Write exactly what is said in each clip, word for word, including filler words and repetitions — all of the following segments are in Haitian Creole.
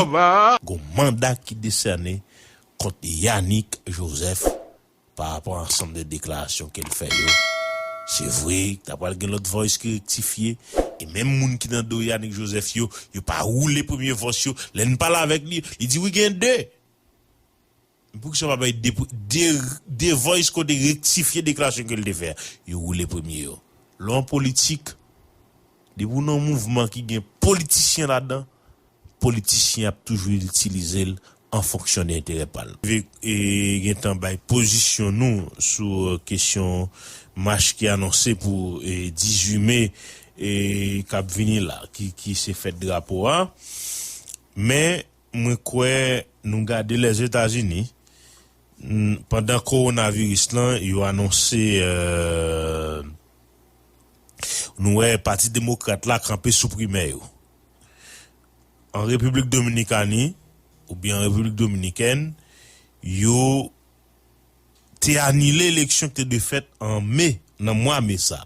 Gon manda ki desène kont Yanick Joseph pa rapò a ansanm de deklarasyon ke l fè yo. Se vre, ta pral gen lòt voice ki rektifye, e menm moun ki nan do Yanick Joseph yo, yo pa woule premye voice yo. Lè n pale avèk li, li di wi gen de. Poukisa w pa bay de, de, de voice kote rektifye deklarasyon ke l te fè a? Yo woule premye yo. Lè w an politik, depi w nan yon mouvman ki gen politisyen ladan, politisyen ap toujou itilize l an fonksyon de enterè pa l. E gentan bay pozisyon nou sou, e, kesyon mach ki anonse pou, e, dizuit me, e, k ap vini la, ki, ki se fèt drapo a. Men, mwen kwè nou gade Lèzetazini, n-, pandan kowonaviris lan, yo anonse, e, nou wè Pati Demokrat la kanpe sou primè yo. An Repiblik Dominikani, oubyen an Repiblik Dominikèn, yo te anile eleksyon ki te dwe fèt an me, nan mwa me sa.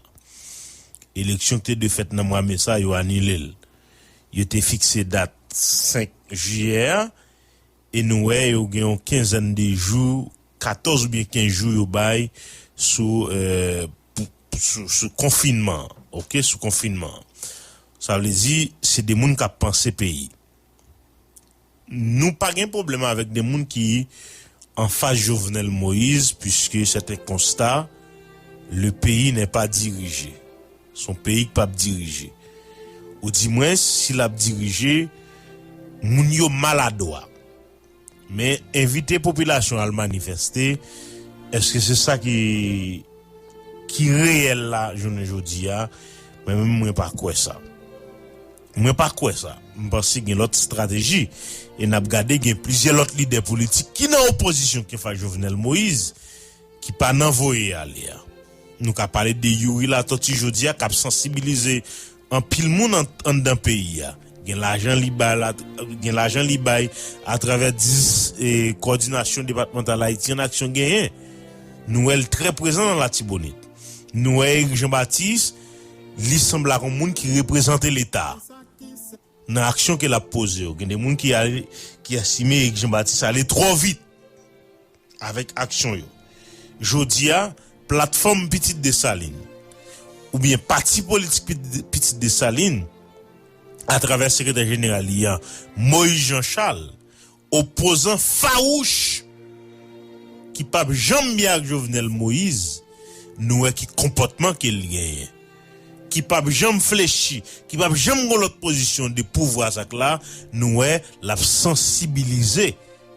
Eleksyon ki te dwe fèt nan mwa me sa, yo anile l. Yo te fikse dat senk jiyè a, e nou wè yo gen yon kenzèn de jou, katòz oubyen kenz jou yo bay sou, e, pou, sou, sou konfinman, oke, sou konfinman. Sa vle di, se de moun k ap panse peyi. Nou pa gen pwoblèm avèk de moun ki anfas Jovenel Moïse, puisque c'est un constat, le pays n'est pas dirigé. Se yon peyi k p ap dirije. Ou di mwen, si l ap dirije, moun yo maladwa. Men envite popilasyon al manifeste, èske se sa ki, ki reyèl la jounen jodi a? Mwen menm, mwen pa kwè sa. Mwen pa kwè sa. M panse gen lòt estrateji. E n ap gade gen plizyè lòt lidè politik ki nan opozisyon ki fas Jovenel Moïse, ki pa nan voye ale a. Nou ka pale de Youri Latortue jodi a, k ap sansibilize anpil moun an, anndan peyi a. Gen lajan li bay la, gen lajan li bay atravè dis, e, kowòdinasyon depatmantal Ayiti an Aksyon genyen. Nou wè l trè prezan nan Latibonit. Nou wè Eric Jean Baptiste, li sanble ak yon moun ki reprezante Leta nan aksyon ke l ap poze yo. Gen de moun ki ale, ki estime Eric Jean Baptiste ale twò vit avèk aksyon yo. Jodi a, platfòm Pitit Desalin, oubyen pati politik Pitit, Pitit Desalin, atravè sekretè jeneral li a, Moïse Jean Charles, opozan fawouch ki p ap janm byen ak Jovenel Moïse, nou wè ki konpòtman ke l genyen. Ki p ap janm flechi, ki p ap janm gon lòt pozisyon de pouvwa sa k la, nou wè l ap sansibilize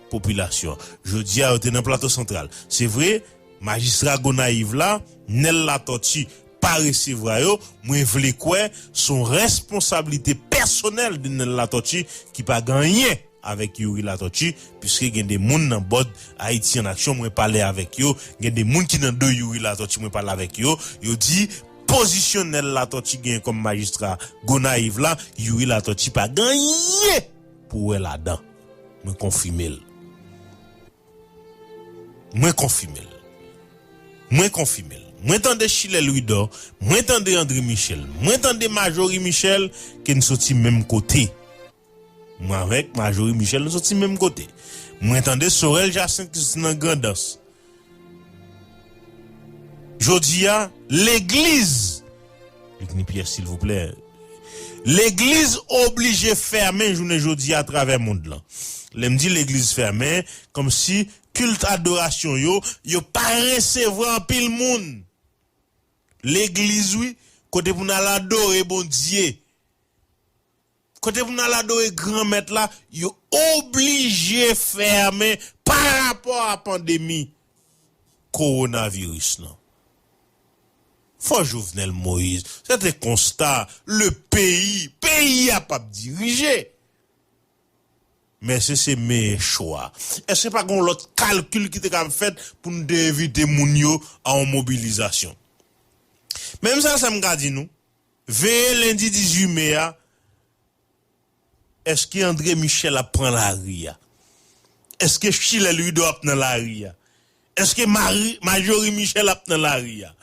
popilasyon. Jodi a, yo te nan Plato Santral. Se vre, majistra Gonayiv la, Nèl Latòti, pa resevwa yo, mwen vle kwè se yon responsablite pèsonèl de Nèl Latòti ki pa gen anyen avèk Youri Latòti, piske gen de moun nan bòd Ayiti an Aksyon, mwen pale avèk yo, gen de moun ki nan do Youri Latòti, mwen pale avèk yo, yo di pozisyon Nèl Latòti genyen kòm majistra Gonayiv la, Youri Latòti pa gen anyen pou wè ladan. Mwen konfime l. Mwen konfime l. Mwen konfime l. Mwen tande Chilè Louidor, mwen tande André Michel, mwen tande Majorie Michel, ke n soti menm kote. Mwen avèk Majorie Michel, nou soti menm kote. Mwen tande Sorel Jacinthe ki soti nan Grandans. Jodi a, legliz, Luckny Pierre, silvouplè, legliz oblije fèmen jounen jodi a atravè mond lan. Lè m di legliz fèmen, kòmsi kilt adorasyon yo, yo pa resevwa anpil moun. Legliz, wi, kote pou n al adore Bondye, kote pou n al adore Granmèt la, yo oblije fèmen pa rapò a pandemi kowonaviris lan. Fò Jovenel Moïse, se te konsta, le peyi, peyi a p ap dirije. Men se, se meyè chwa. Èske pa gen yon lòt kalkil ki te ka fèt pou n te evite moun yo a yon mobilizasyon? Menm sa, sa m ka di nou, veye lendi dizuit me a, èske André Michel ap pran lari a? Èske Chilè Louidor ap nan lari a? Èske Mari, Majorie Michel ap nan lari a?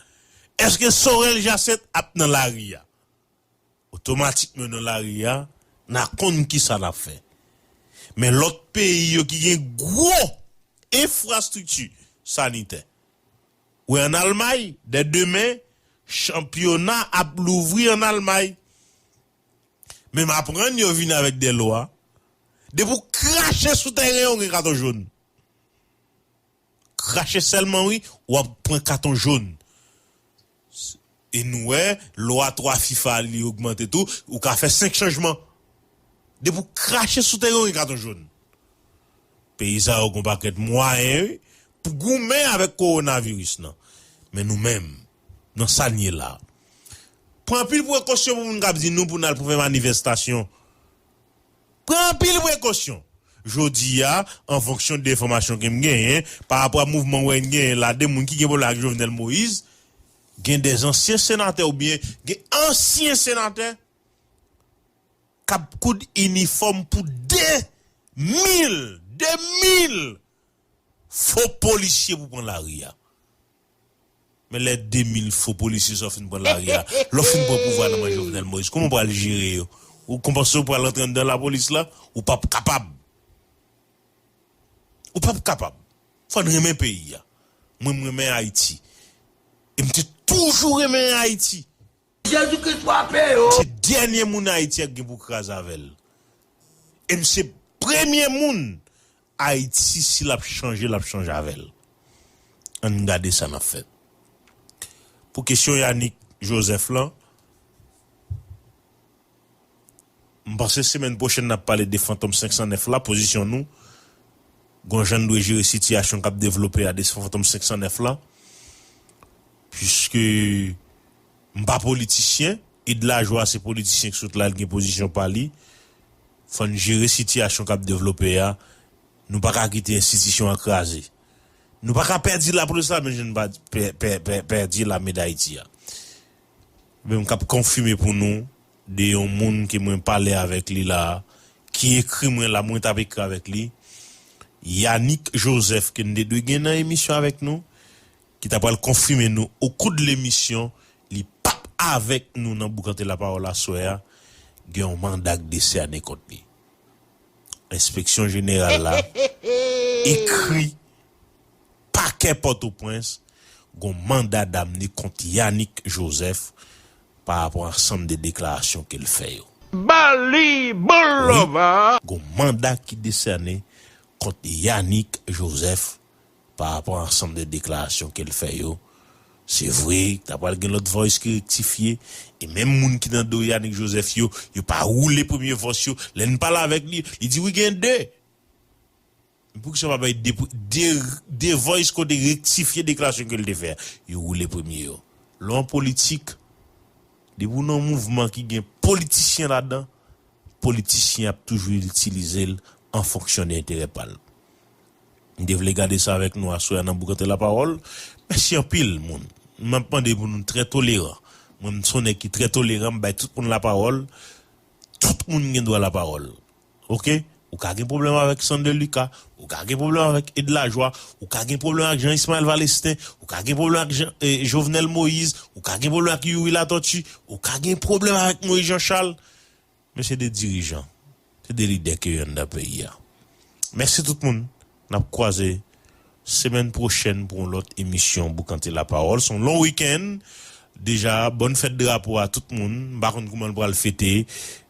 Èske Sorel Jacinthe ap nan lari a? Otomatikman nan lari a, n a konn kisa n ap fè. Men lòt peyi yo ki gen gwo enfrastrikti sanitè. Ou wè an Almay, dè demen, chanpyona ap louvri an Almay. Men m aprann yo vin avèk de lwa. Depi w krache sou tèren, ou gen katon jòn. Krache sèlman, wi, w ap pran katon jòn. E nou wè, lwa twa fifa li ogmante tou, ou ka fè senk chanjman. Depi w krache sou tèren, ou gen katon jòn. Peyi sa yo gon pakèt mwayen, wi, pou goumen avèk kowonaviris nan. Men nou menm, nan sa n ye la, pran anpil prekosyon pou moun k ap di nou pou n al pou fè manifestasyon. Pran anpil prekosyon. Jodi a, an fonksyon de enfòmasyon ke m genyen, pa rapò a mouvman w wè n genyen la, de moun ki gen pwoblèm ak Jovenel Moïse, gen de ansyen senatè oubyen gen ansyen senatè k ap koud inifòm pou de mil, de mil fo polisye pou pran lari a. Men lè de mil fo polisye sa w fin pran lari a, lè w fin pran pouvwa nan men Jovenel Moïse, kòman w pral jere yo? Ou konprann w pral antre anndan lapolis la? Ou p ap kapab. Ou p ap kapab. Fò n renmen peyi a. Mwen, m renmen Ayiti. E m te toujou renmen Ayiti. Jezi Kris frape yo. Se dènye moun Ayiti a gen pou kraze avè l. E m se premye moun Ayiti, si l ap chanje, l ap chanje avè l. Ann gade sa n ap fè. Pou kesyon Yanick Joseph lan, m panse semèn pwochèn n ap pale de Fantom senk san nèf la, pozisyon nou, gon jan n dwe jere sitiyasyon k ap devlope a de Fantom senk san nèf la. Piske m pa politisyen, Ed Lajwa se politisyen k sot la, l gen pozisyon pa li. Fò n jere sitiyasyon k ap devlope a. Nou pa ka kite enstitisyon an kraze. Nou pa ka pèdi lapolis la, menm jan n pa pè- pè- pè- pèdi lame Dayiti a. Men m k ap konfime pou nou de yon moun ke mwen pale avèk li la, ki ekri mwen la, mwen t ap ekri avèk li. Yanick Joseph, ke n te dwe gen nan emisyon avèk nou, ki ta pral konfime nou okou de lemisyon, li p ap avèk nou nan Boukante Lapawòl aswè a, gen yon manda k desène kont li. Enspeksyon jeneral la ekri pakè Pòtoprens, gon manda damne kont Yanick Joseph pa rapò a ansanm de deklarasyon ke l fè yo. Bali Bolova! Wi, gon manda ki desène kont Yanick Joseph pa rapò a ansanm de deklarasyon ke l fè yo. Se vre, ta pral gen lòt voice ki rektifye, e menm moun ki nan do Yanick Joseph yo, yo pa woule premye voice yo. Lè n pale avèk li, li di wi gen de. Poukisa w pa bay de, de, de voice kote rektifye deklarasyon ke l te fè a? Yo woule premye yo. Lè w an politik, depi w nan yon mouvman ki gen politisyen ladan, politisyen ap toujou itilize l an fonksyon de enterè pa l. M te vle gade sa avèk nou aswè a nan Boukante Lapawòl. Mèsi anpil, moun. M ap mande pou nou trè toleran. Mwen, m se yon nèg ki trè toleran, m bay tout moun lapawòl. Tout moun gen dwa lapawòl. Oke? Ou ka gen pwoblèm avèk Sandler Lucas, ou ka gen pwoblèm avèk Ed Lajwa, ou ka gen pwoblèm ak Jean Ismaël Valestin, ou ka gen pwoblèm ak Jean, eh, Jovenel Moïse, ou ka gen pwoblèm ak Youri Latortue, ou ka gen pwoblèm avèk Moïse Jean Charles. Men se de dirijan, se de lidè ke yo anndan peyi a. Mèsi tout moun. N ap kwaze semèn pwochèn pou yon lòt emisyon Boukante Lapawòl. Se yon long wikenn. Deja, bòn fèt drapo a tout moun. M pa konn kouman l pral fete,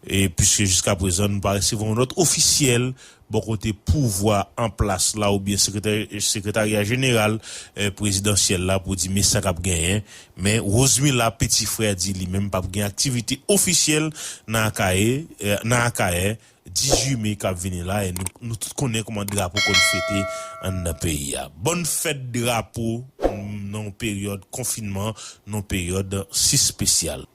e piske jiska prezan, nou pa resevwa yon nòt ofisyèl bò kote pouvwa an plas la oubyen sekretè, sekretarya jeneral, eh, prezidansyèl la pou di men sa k ap genyen. Men Rosemila, peti frè, di li menm p ap gen aktivite ofisyèl nan Akayè, eh, nan Akayè, dizuit me k ap vini la, e nou, nou tout konnen kòman drapo konn fete anndan peyi a. Bòn fèt drapo nan yon peryòd konfinman, nan yon peryòd si espesyal.